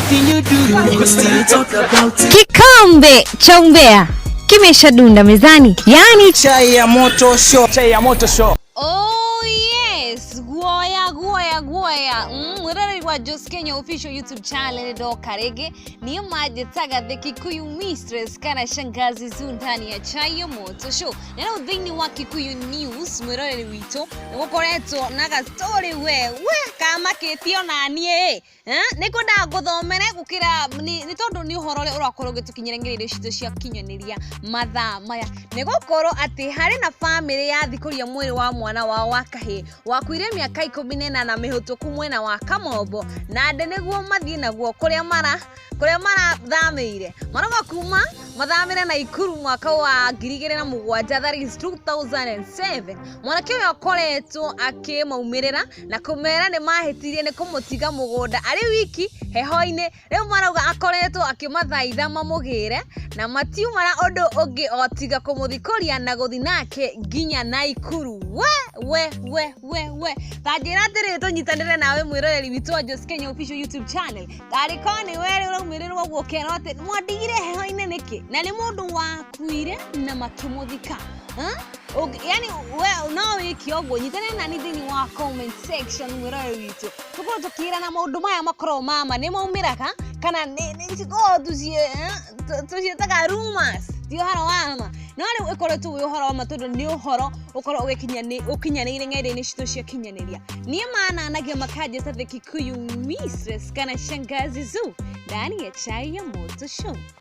Anything you do, we still talk about it. Kikombe cha umbea kimeshadunda mezani, yaani Chai ya moto show. Chai ya moto show. Oh yes, guoya guoya guoya. Mwiroreri wa Jos Kenya official YouTube channel ndoka rĩngĩ niĩ manjĩtaga the Kikuyu Mistress kana shangazi zu ndani ya Chai ya Moto Show. Na rĩu thĩinĩ wa Kikuyu News mwĩroreri witũ nĩ gũkoretwo na gastori we kamakĩtie ona niĩ nĩ ngwendaga ngũthomere gũkĩra nĩ tondũ nĩ ũhoro ũrĩa ũrakorwo ũgĩtũkinyĩra ng'enda-inĩ citũ cia kinyanĩria mathaa maya nĩ gũkorwo atĩ harĩ na bamĩrĩ yathikũria mwĩrĩ wa mwana wao wa kahĩĩ wakuire mĩaka 18 mĩhĩtũku mwena wa Kamombo na ndĩ nĩguo mathiĩ naguo kũrĩa marathamĩire marauga kuma mathamĩre Naikuru mwaka wa 2007, that is 2007. Mwanake ũyũ akoretwo akĩmaumĩrĩra na kũmera nĩ mahĩtirie nĩ kũmũtiga mũgũnda arĩ wiki heho-inĩ. Rĩu marauga akoretwo akĩmathaitha mamũgĩre na matiuma na ũndũ ũngĩ o tiga kũmũthikũria na gũthiĩ nake nginya Naikuru. We we we we we, ta njĩra atĩrĩrĩ, tũnyitanĩre nawe mwĩroreri witũ wa Jos Kenya official YouTube channel, tarĩ korwo nĩ we rĩ ũraumĩrĩrwo ũguo ũkerwo atĩ mwandigire heho-inĩ nĩkĩ na nĩ mũndũ wakuire na makĩmũthika. Yani we no wĩke ũguo, nyitanĩra nani thĩinĩ wa comment section mwĩroreri witũ, tũkorwo tũkĩrana maũndũ maya makoragwo mama nĩ maumĩraga kana nĩ cikoragwo tũciĩtaga rumors, ti ũhoro wa ma, no rĩu ĩkoretwo wĩ ũhoro wa ma tondũ nĩ ũhoro ũkorwo ũkinyanĩire ng'enda-inĩ citũ cia kinyanĩria. Niĩ mananagia makanjĩta the Kikuyu Mistress kana shangazi zu ndani ya Chai ya Moto Show.